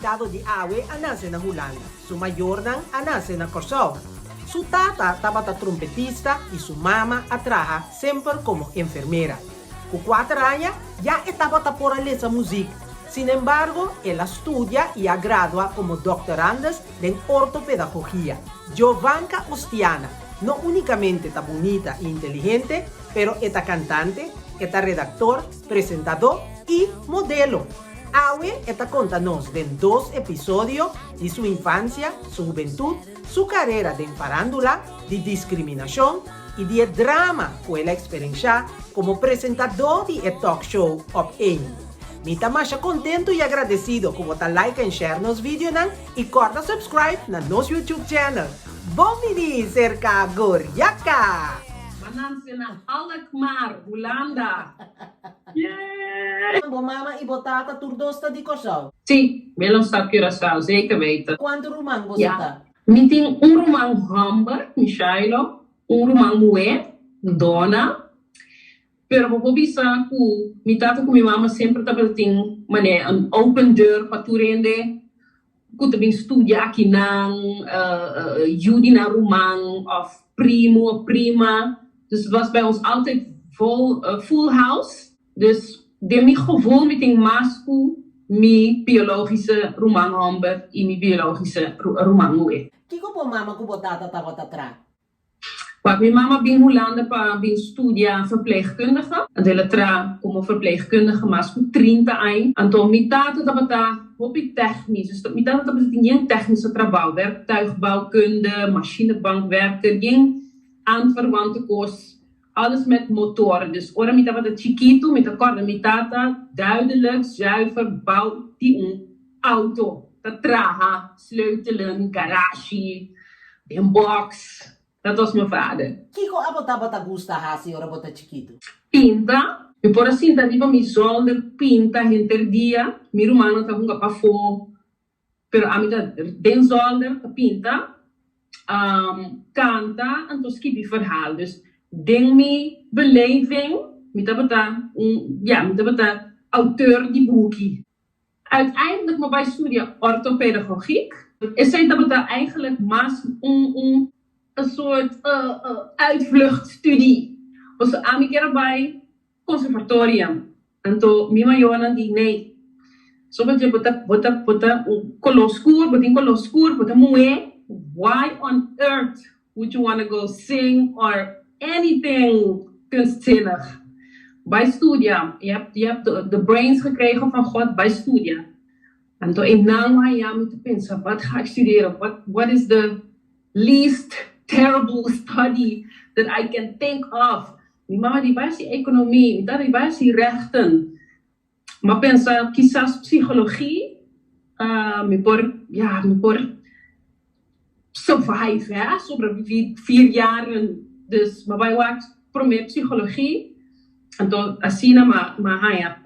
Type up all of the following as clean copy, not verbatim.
invitado di awe a nase na Hulanda. Su mayornan a nase na Kòrsou. Su tata tabata trompetista i su mama a traha semper komo enfermera. Ku kuater aña ya e tabata por a lesa muzik. Sinembargo, el a studia i a gradua komo doktorandus den ortopedagogia. Giovanca Ostiana no únikamente ta bunita i inteligente, pero e ta kantante, e ta redaktor, presentadó i modelo. Awe e ta konta nos den dos episodio di su infansia, su hubentut, su karera den farándula, di diskriminashon i di e drama ku el a eksperenshá komo presentadó di e talk show Op Eén. Mi ta masha kontentu i agradesido ku bo ta like en share nos videonan i kòrda subscribe na nos YouTube channel. Bon bini serka Goriaka! M'a nanse na Alkmaar, Hulanda. Yay! Bo mama i bo tata tur dos ta di Kòrsou? Sí, Willemstad, Curaçao, zeker weten. Kuantu ruman boso ta? Mi tin un ruman hòmber, Michailo, un ruman muhé, Donna. Pero bo por bisa ku mi tata ku mi mama semper tabata tin manera un open deur pa tur hende ku ta bin studia akinan, yu di nan ruman òf primu òf prima. Dus het was bij ons altijd vol, full house. Dus den mi gevoel mi tin mas ku mi biologische ruman hòmber i mi biologische ruman muhé. Kiko bo mama ku bo tata tabata traha? Wak, mi mama bin Hulanda pa bin studia verpleegkundige. Anto el a traha komo verpleegkundige mas ku trinta aña. Anto mi tata tabata hopi tèknis, dus mi tata tabata tin yen tèknische trabou, werktuigbouwkunde, machinebankwerker, yen aanverwante kos, alles met motor. Dus ora mi tabata chikitu mi ta kòrda mi tata duidelijk zuiver bou di un auto ta traha, sleutelen, garashi, den box. Dat was mijn vader. Kiko abo tabata gusta hasi ora bo ta chikitu? Pinta. Mi por a sinta riba mi zolder pinta henter dia. Mi rumannan ta hunga pafó, pero ami ta den zolder ta pinta, kanta anto skibi verhaal. Dus den mi beleving mi tabata un, ya, mi tabata auteur di buki. Uiteindelijk mi a bai studia orthopedagogiek. Esei tabata eigenlijk mas un un een soort uitvluchtstudie. Pasobra ami kier a bai conservatorium. Anto mi mayornan di nee. Soba dje bo ta bo ta bo ta un koló skur, bo tin koló skur, bo ta muhé, why on earth would you wanna go sing or anything kunstzinnig? Bai studia, je hebt je hebt de de brains gekregen van God, bai studia. Anto einan haña mi ta pensa, wat ga ik studeren? Wat what is the least terrible study that I can think of? Mi mama di bai hasi economie, mi tata di bai hasi rechten. M'a pensa kisas psicologie, mi por, ya, mi por survive, hè, sobrevivi vier jaren. Dus m'a bai wak prome psicologie, anto asina m'a m'a haña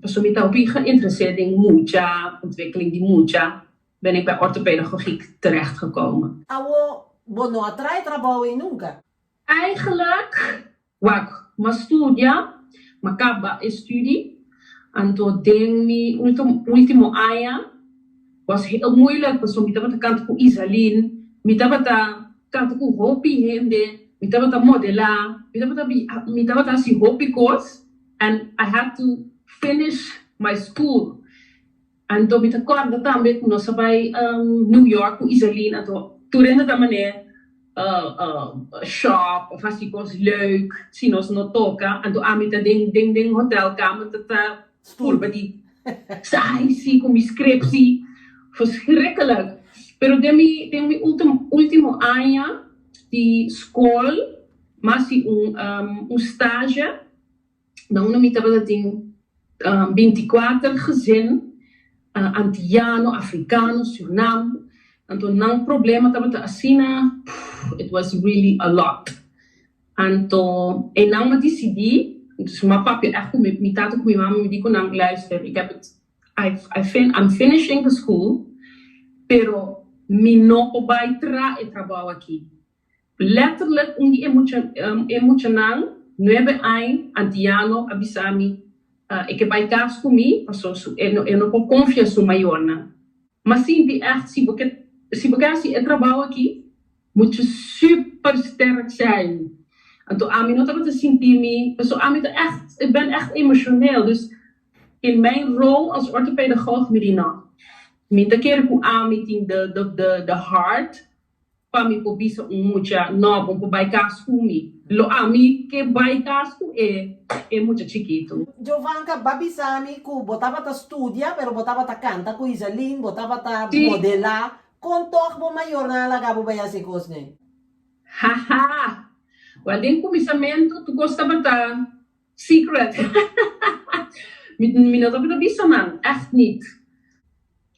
pasobra mi ta hopi geïnteresseerd den mucha, ontwikkeling di mucha, ben ik bij orthopedagogiek terecht gekomen. Awo bo no a trae trabou ei nunca? Eigenlijk, wak, m'a studia, m'a kaba e studie, anto den mi ultimo aña was heel moeilijk pasobra mi tabata kanta ku Izaline, mi tabata kanta ku hopi hende, mi tabata modelá, mi tabata mi tabata hasi hopi kos and I had to finish my school. Anto mi ta kòrda tambe ku nos a bai New York ku Izaline, anto tur hende ta manera shop of hasi kos leuk si nos no toka, anto ami ta den den den hotelkamer ta ta purba di sai si ku mi scriptie, verschrikkelijk. Pero den mi den mi ultimo aña di skol mi a hasi un un stage. Na unda mi tabata tin binti kuater gezin, Antiano, Afrikano, Surnam. Anto nan problema tabata asina, it was really a lot. Anto einan mi a disidí, dus mi a papia ègt ku mi tata ku mi mama, mi di ku nan, luister, ik heb het, I fin, I'm finishing the school, pero mi no por bai traha e trabou aki. Letterlijk un di e mucha e muchanan, nuebe añ, antiano, a bisa mi, E ke bai kas ku mi, paso su e no e no por konfia su mayornan. M'a sinti ègt si bo ke si bo ke hasi e trabou aki, moet je super sterk zijn. Anto ami no tabata sinti mi, paso ami ta ègt, ik ben ègt emoshoneel, dus in mijn rol als orthopedagoog mi di no. Mi ta kere ku ami tin de de de de hart Pa mi por bisa un mucha, No, bo por bai kas ku mi. Lo ami ke bai kas ku e e mucha chikitu. Giovanca, Ba bisa mi ku bo tabata studia, pero bo tabata kanta ku Izaline, bo tabata modelá. Kon tòg bo mayornan a laga bo bai hasi e kosnan? Haha! Wèl, den kuminsamentu tur kos tabata secret. Mi mi no tabata bisa nan, ègt nit.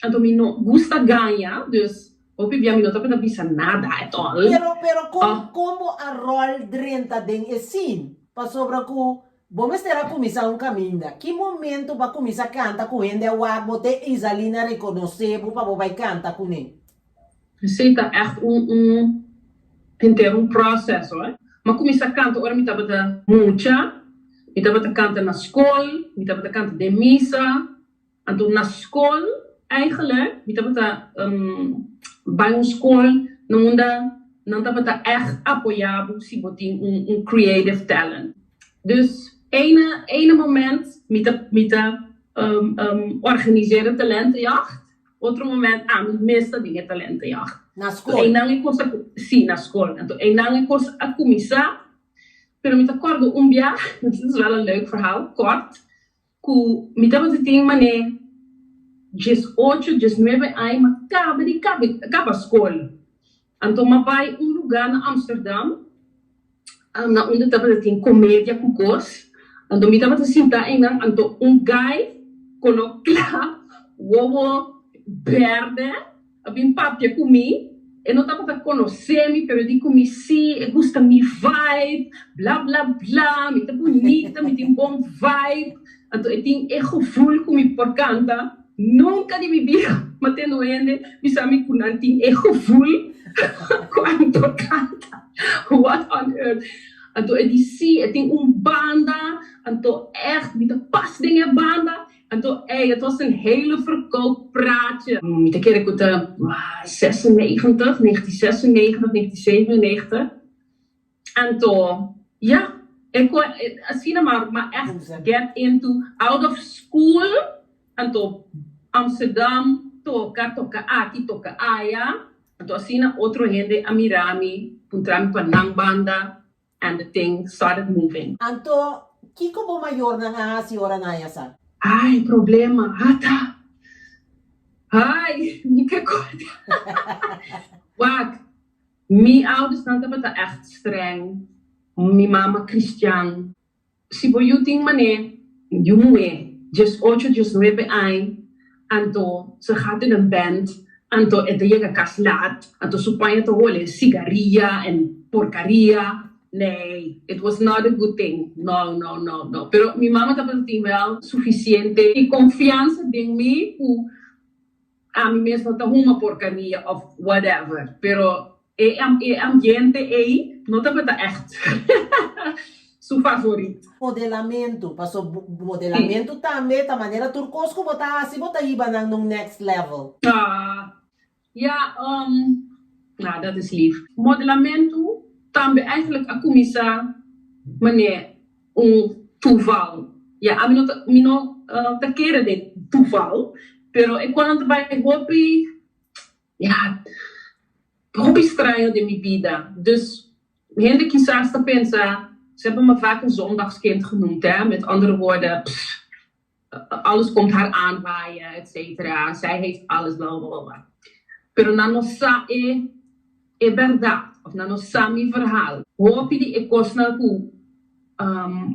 Anto mi no gusta gaña, dus hopi bia mi no tabata bisa nada at all. Pero, pero kon, kon bo a ròl drenta den e scene? Pasobra ku bo mester a kuminsá un kaminda. Ki momento bo a kuminsá kanta ku hende a wak bo te Izaline a rekonosé bo pa bo bai kanta kuné? Esei ta ègt un un henter un proces hoor. Mi a kuminsá kanta ora mi tabata mucha, mi tabata kanta na skol, mi tabata kanta den misa. Anto na skol eigenlijk mi tabata bai un skol na unda nan tabata ègt apoyá bo si bo tin un un creative talent. Dus ene ene moment mi ta mi ta organiseer e talentenjacht, otro moment ami mes ta den e talentenjacht. Na skol? Einan e kos a si na skol. Anto einan e kos a kuminsá, pero mi ta kòrda un bia, dit is wel een leuk verhaal, kòrt, Ku mi tabata tin manera djes ocho, djes nuebe aña m'a kaba di kaba skol. Anto m'a bai un lugá na Amsterdam na unda tabata tin komedia ku kos. Anto mi tabata sinta einan anto un guy kolo kla, wowo bèrdè A bin papia ku mi, e no tabata konosé mi pero e di ku mi sí, e gusta mi vibe, bla bla bla, mi ta bunita, mi tin bon vibe, anto e tin e gevoel ku mi por kanta, nunka di mi bida m'a tende un hende bisa mi ku nan tin e gevoel ku ami por kanta, what on earth, anto e di sí, e tin un banda, anto ègt mi ta pas den e banda. Anto ey, het was een hele verkooppraatje. Mi ta kere ku ta 96, 1996, 1997. Anto, ja, e ku asina mar m'a echt get into, out of school, anto Amsterdam, toka, toka aki, toka aya. Anto asina otro hende a mira mi, puntra mi pa nan banda. And the thing started moving. Anto, kiko bo mayornan a hasi ora nan a sa? Ai, problema, ata! Ai, mi ke korda. Wak, mi oudersnan tabata ègt streng. Mi mama kristian. Si bo yu tin mané yu muhé djes ocho djes nuebe añ anto se gaat in een band anto e ta yega kas laat anto su paña ta hole sigaria en porcaria nee it was not a good thing no no no no pero mi mama tabata tin wel suficiente confiansa den mi cu Ami mes no ta huma porcaria of whatever, pero e e ambiente ey no tabata echt su favorit. Modelamentu, paso modelamentu tambe ta manera tur kos ku bo ta hasi bo ta hiba nan na un next level. Ah, ja, nou dat is lief. Modelamentu tambe eigenlijk a kuminsá manera un toeval. Ja, ami no ta, mi no ta kere den toeval, pero e konan ta bai hopi, ja, hopi straño den mi bida. Dus hende kisas ta pensa, ze hebben me vaak een zondagskind genoemd, hè, met andere woorden, pff, alles komt haar aanwaaien, et cetera, zij heeft alles, bla bla bla. Pero nan no sa e e bèrdat, òf nan no sa mi verhaal. Hopi di e kosnan ku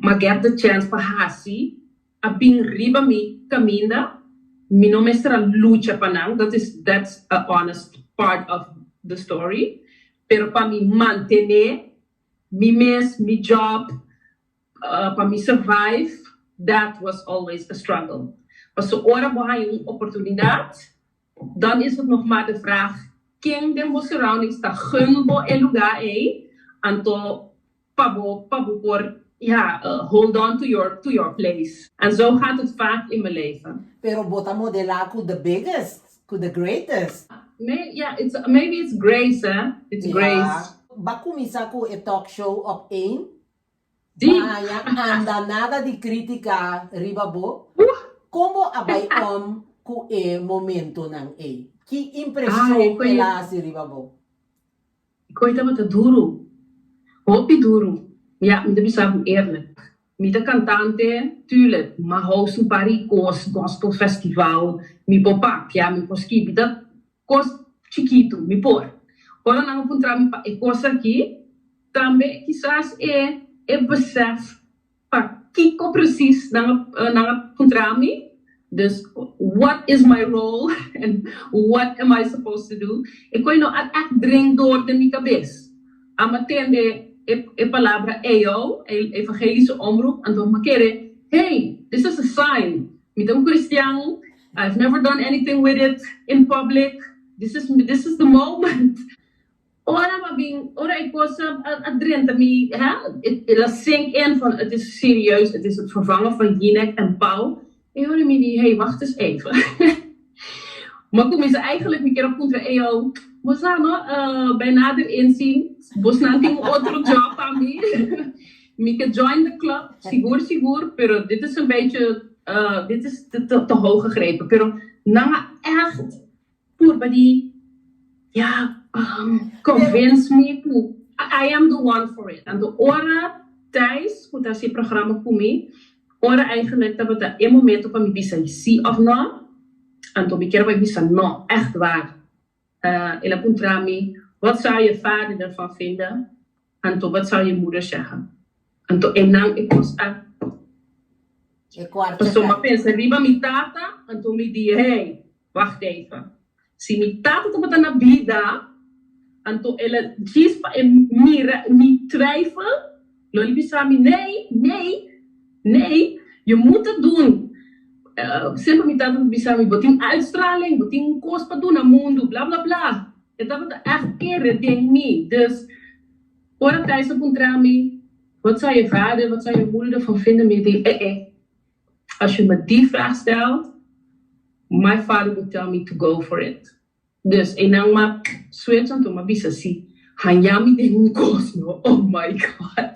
m'a get the chance pa hasi a bin riba mi kaminda, mi no mester a lucha pa nan, dat is that's a honest part of the story, pero pa mi mantené mi mes, mi job, Pa mi survive, that was always a struggle. Paso ora bo haña un oportunidad, dan is het nog maar de vraag ken den bo surroundings ta gun bo e lugar ey, anto pa bo pa bo por. Ja, hold on to your, to your place. En zo gaat het vaak in mijn leven. Pero bo ta modelá ku the biggest, ku the greatest. May, ja, it's, maybe it's grace, hè? It's grace. Bo a kuminsá ku e talk show op één. Sí. Bo a haña andanada di krítika riba bo. Kon bo a bai om ku e momentonan ei? Ki impreshon el a hasi riba bo? E koi tabata duru, hopi duru. Ya, mi ta bisa bo eerlijk. Mi ta kantante, tuurlijk, ma host un par di kos, gospel festival, mi por papia, mi por skibi, ta kos chikitu, mi por. Ora nan a puntra mi pa e kos aki, tambe kisas e e besef Pa kiko precies nan a nan a puntra mi? Dus what is my role and what am I supposed to do? E koe no a echt dring door den mi kabes. A mi a tende e e palabra EO, Evangelische Omroep, anto mi a kere, hey, this is a sign. Mi ta un cristian, I've never done anything with it in public, this is this is the moment. Ora m'a bin, ora e kos a a drenta mi, hè, el a sink in van het is serieus, het is het vervangen van Jinek en Pauw. E ora mi di, hey, wacht eens even. M'a kuminsá eigenlijk mi kier a puntra EO, bo sa no, bij nader inzien, bosnan tin un otro job pa mi. Mi ke join the club, sigur sigur, pero dit is een beetje, dit is te te hoog gegrepen. Pero nan a echt Purba di, ya, convince me ku I am the one for it. Anto ora Thijs, ku ta hasi e programa ku mi, ora eigenlijk tabata e momento pa mi bisa si of no, anto mi kier bai bisa no, echt waar. El a puntra mi, Wat zou je vader ervan vinden? Anto wat zou je moeder zeggen? Anto einan e kos a. E kuartje Pasobra mi a kai. pensa riba mi tata, anto mi di, hey, wacht even. Si mi tata tabata na bida, anto el a djis pa e mira mi twijfel, lo el bisa mi, nee, nee, nee, je moet het doen. Semper mi tata ta bisa mi, bo tin uitstraling, bo tin un kos pa duna mundu, bla bla bla. E tabata ègt kere den mi. Dus, ora Thijs a puntra mi, Wat zou je vader, wat zou je moeder ervan vinden? Mi di, eh eh. Als je me die vraag stelt, my father would tell me to go for it. Dus einan m'a switch anto m'a bisa si, haña mi den un kos no, oh my God.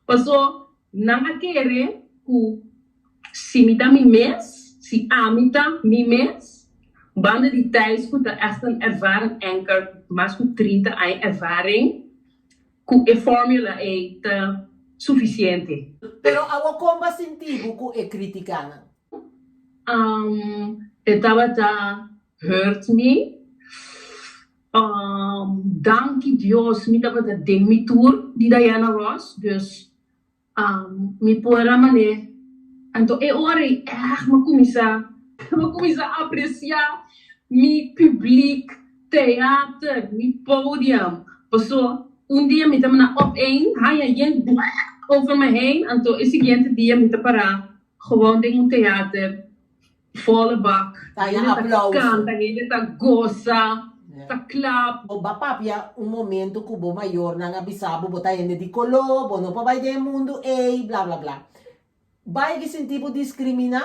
Paso nan a kere ku si mi ta mi mes, si ami ta mi mes, banda di Thijs ku ta echt een ervaren anchor, mas ku trinta aña ervaring, Ku e formula ei ta sufisiente. Pero awor kon bo a sinti bo ku e kritikanan? Um, e tabata hurt mi. Um, danki Dios mi tabata den mi tour di Diana Ross, dus Mi por a man'é. Anto e ora ei ègt mi a kuminsá, mi a kuminsá apresiá mi publiek, teater, mi podium. Paso un dia mi ta na op één, haña yen over me heen, anto e siguiente dia mi ta pará gewoon den un teater. Volle bak. Ta haña Hende ta aplauso. kanta, hende ta gosa, ta klap. Bo ba papia un momento ku bo mayornan a bisa bo, bo ta hende di koló, bo no por bai den e mundu ei, bla bla bla. Bai ki sinti bo diskriminá?